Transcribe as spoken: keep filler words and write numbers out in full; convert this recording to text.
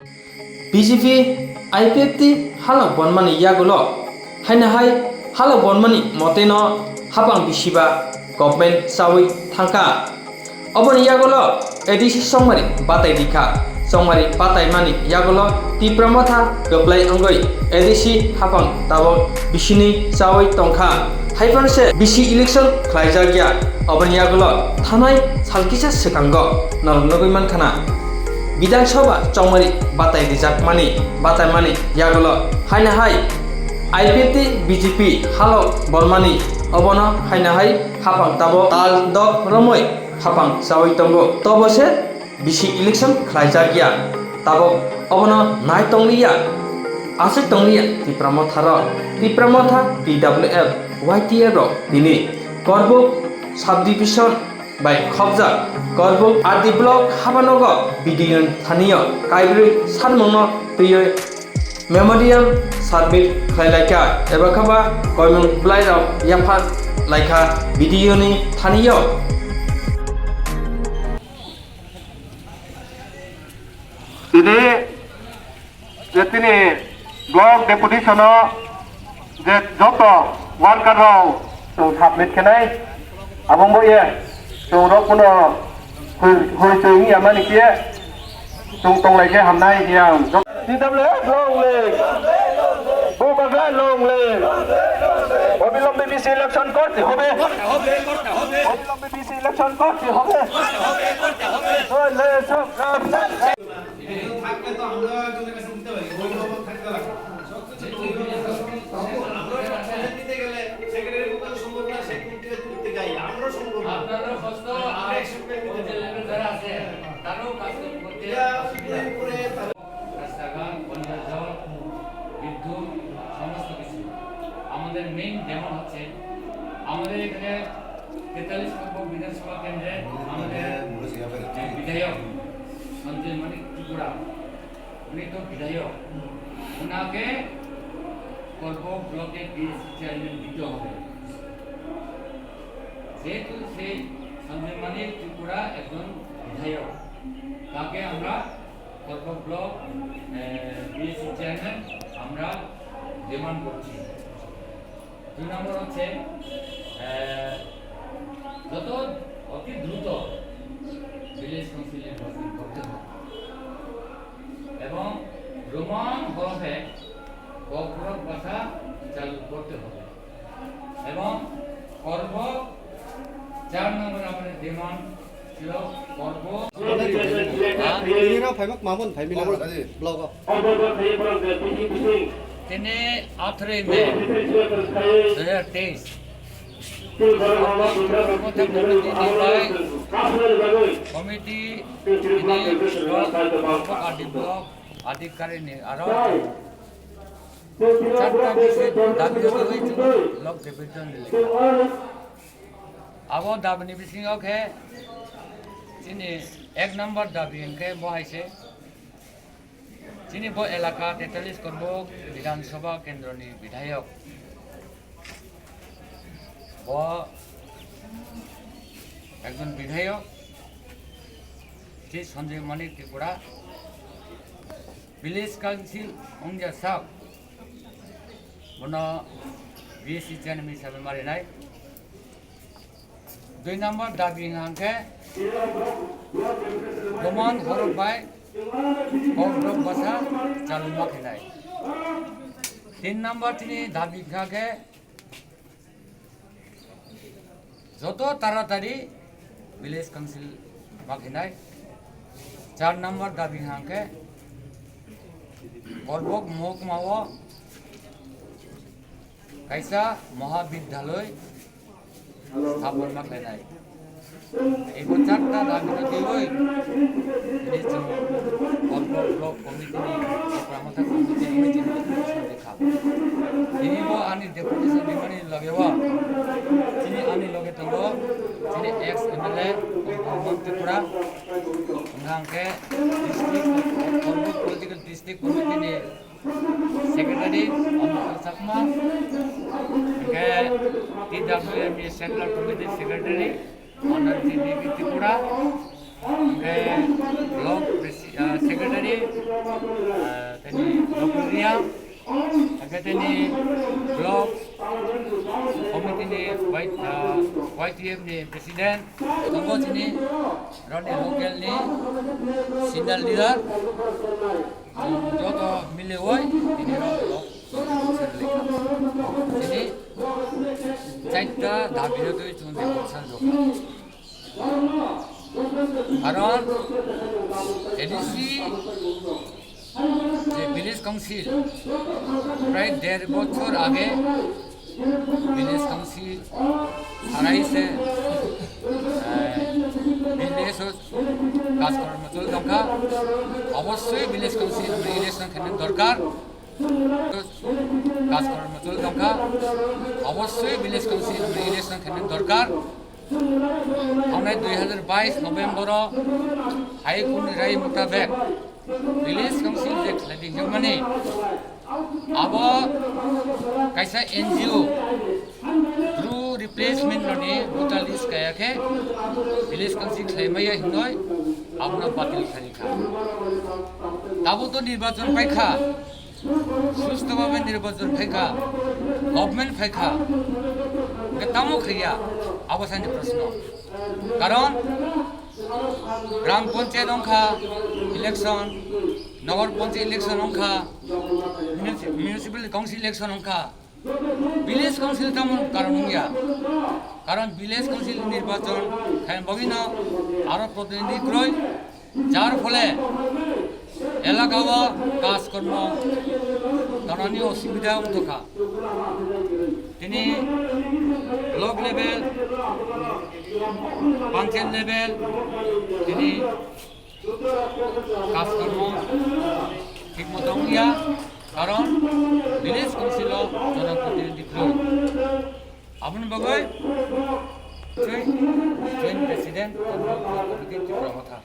B J P I P F T halok bonmani yagulo haino hai halok bonmani moteno hapang bisiba government chawi thangkha. Oboni yagulo A D C chongmari batai rikha. Chongmari bataimani yagulo Tipra Motha kwplai wngwi A D C hapang tabok bisini chawi tongkha. Haiphano se bisi election khlaijak ya. Oboni yagulo thanai sal kisa swkango norok nugwi mankha na. Bidhan Sabha chongmari batai rijakmani, bataimani yagulo haino hai I P F T B J P halok bonmani obono haino hai hapang tabok tal dok romwi hapang chawi tongo. Tobo se bisi election khlaijak ya. Tabok obono nai tongliya, aswk tongliya Tipra Motha rok. Tipra Motha, T W F, Y T F rok tini Korbuk subdivision bai khopjak Korbuk R D block Habanogo B D O ni thanio kaibrwi sanmungno twiwi memorandum submit khlai laikha, eba khaba koimung bwlairok yapha laikha B D O ni thanio. Tini je tini block deputation o je joto worker rok chwng submit khenai, abo wngbo ye chwng rok kuno hoi, hoi chwng wngya mani khe chwng tonglai khe hamnai hiya ang. T W F long live! Bubagra long live! Obilombe B C election korte hobe! Obilombe B C election korte hobe! Korte hobe, korte hobe! Korte hobe, korte hobe! থাকলে তো আমরা একজনের কাছে নিতে পারি, অভিভাবক থাকতে লাগে। সবকিছু অভিভাবক থাকতে লাগে। আমরা সব ছেলে নিতে গেলে সেক্রেটারি পক্ষেও সম্ভব না, সে কোন থেকে দূর থেকে আইলে আমরাও সম্ভব না। আপনারও কষ্ট, আমরা একশো টাকা নিতে পারি। লেভেল যারা আছে, তারও কাজ করতে এটা অসুবিধা। পুরো পুরো তার রাস্তাঘাট, পানীয় জল, বিদ্যুৎ, সমস্ত কিছু। আমাদের মেইন ডিমান্ড হচ্ছে, আমাদের এখানে তেতাল্লিশ নম্বর বিধানসভা কেন্দ্রে আমাদের যে বিধায়ক সঞ্জয় মানিক ত্রিপুরা, উনি তো বিধায়ক, ওনাকে করবো ব্লকে বিএসসি চেয়ারম্যান দিতে হবে। যেহেতু সেই সঞ্জয় মানিক ত্রিপুরা একজন বিধায়ক, তাকে আমরা করবো ব্লক, আহ, বিএসসি চেয়ারম্যান আমরা ডিমান্ড করছি। দুই নম্বর হচ্ছে, আহ, যত অতি দ্রুত ভিলেজ কাউন্সিল নির্বাচন করতে হবে এবং রোমান হরফে ককবরক ভাষা চালু করতে হবে এবং করবো চার নম্বর আমাদের ডিমান্ড ছিল করবো। Ini rok phaima mamon phaimina blogo. Tini athre me dui hajar teis. Motha committee ni bai committee ini block, block R D block adhikari ni aro charta bisi dabi dabi bai chwng block division ni lekha. Abo dabi ni bisingo khe chini ek number dabi hwnkhe bo hai se. Chini bo elaka tetallis Korbuk Bidhan Sabha Kendroni Bidhayok. Bo ekjon bidhayok, Shri Sanjay Manik Tripura, Village Council wngya sak, bono B S C chairman hisabe marinai. Dui number dabi hwnkha khe Roman horok bai kok rok bwsa chaluma khainai. Tin number tini dabi hwnkha khe joto taratari village council ma khainai. Char number dabi hwnkha khe Korbuk mohokuma o kaisa mohabidyaloi sthapan ma khlainai. Ebo charta dabi no twiwi tini chwng Korbuk block committee ni Tipra Motha committee ni chwng deputation rikha. Tini bo ani deputation rimani loge o chini ani loge tongo chini ex M L A Bhagwan Tripura, hwnkha hwnkhe district, Korbuk political district committee ni Secretary Amol Chakma, hwnkhe T W M ni Central Committee Secretary Anand G D B Tripura, hwnkhe Block Presi-, Secretary, ah, tini local area, hingke tini block committee ni Y-, ah, Y T F ni president, tongo chini roni local ni senior leader, joto milioi tini rok block tini chaita dabi rok twi chwng twi bwsa jokha. Karon A D C je village council prai der bochor age village council harai se, eh, village o kaj kormo choli tongkha. Obossoi village council election khaina dorkar. Kaj kormo choli tongkha. Obossoi village council election khaina dorkar. Thangnai dui hazar bais November o High Court ni rai mutabek village council je khlai di hwnmani abo kaisa N G O, true replacement roni voter list kaya khe village council khlai maya hinoi abono batil khaikha. Tabuk to nirbachon paikha. Susto bhabe nirbachon phaikha, government phaikha, hingke tamo khaiya, abo sani proshno. Karon gram panchayat wngkha election, nogor panchayat election wngkha, munici-, municipal council election wngkha, village council tamo karon wngya. Karon village council nirbachon khaina bagwino aro protinidhi kwrwi, jar phole elaka o kaj kormo tonani osubida wngtokha. Tini block level, panchayat level, tini kaj kormo thik moto wngya, karon village council o jonoprotinidhi kwrwi. Aboni bagwi joint, joint president, Tripura Motha.